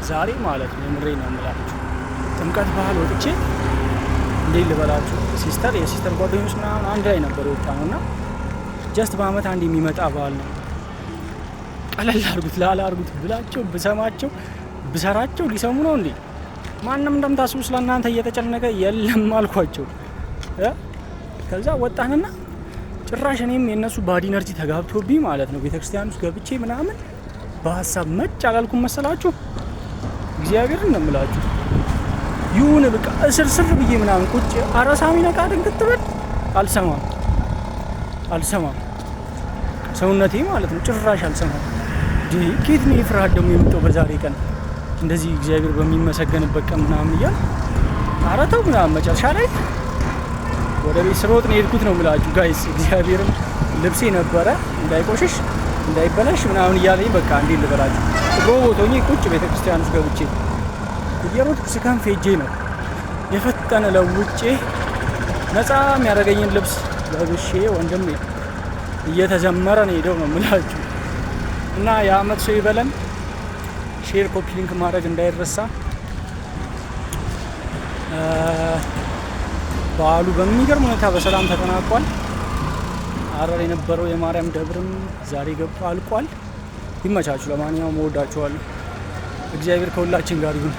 ዛሬ ማለት ነው፣ የምሬ ነው የምላችሁ፣ ጥምቀት ባህል ወጥቼ፣ እንዴት ልበላችሁ፣ sister የ sister ጓደኞች ምናምን አንድ ላይ ነበር የወጣ ነው እና just በአመት አንድ የሚመጣ በዓል ነው። ቀለል አርጉት ላላ አርጉት ብላቸው ብሰማቸው ብሰራቸው ሊሰሙ ነው እንዴ? ማንም እንደምታስቡ ስለ እናንተ እየተጨነቀ የለም አልኳቸው። ከዛ ወጣንና ጭራሽ እኔም የእነሱ bad energy ተጋብቶብኝ ማለት ነው ቤተክርስቲያን ውስጥ ገብቼ ምናምን በሀሳብ መጭ አላልኩም መሰላችሁ? እግዚአብሔርን ነው የምላችሁ። ይሁን በቃ እስር ስር ብዬ ምናምን ቁጭ፣ አረሳሚ ነቃ ድንግት በል፣ አልሰማም አልሰማም፣ ሰውነቴ ማለት ነው ጭራሽ አልሰማም። ኬት ነው የፍርሃት ደግሞ የመጣው በዛሬ ቀን እንደዚህ እግዚአብሔር በሚመሰገንበት ቀን ምናምን እያል አረተው ምናምን መጨረሻ ላይ ወደ ቤት ስሮጥ ነው የሄድኩት ነው የምላችሁ guys። እግዚአብሔርም ልብሴ ነበረ እንዳይቆሽሽ እንዳይበላሽ ምናምን እያለኝ፣ በቃ እንዴት ልበላችሁ፣ ሮቦት ሆኜ ቁጭ ቤተክርስቲያን ውስጥ ገብቼ እየሮጥኩ ስከንፍ ሄጄ ነው የፈጠነ ለውጬ ነፃ የሚያደርገኝን ልብስ ለብሼ ወንድሜ እየተዘመረ ነው ሄደው ነው የምላችሁ። እና የአመት ሰው ይበለን። Share copy link ማድረግ እንዳይረሳ። በዓሉ በሚገርም ሁኔታ በሰላም ተጠናቋል። ሀረር የነበረው የማርያም ደብርም ዛሬ ገብቶ አልቋል። ይመቻችሁ። ለማንኛውም እወዳችኋለሁ። እግዚአብሔር ከሁላችን ጋር ይሁን።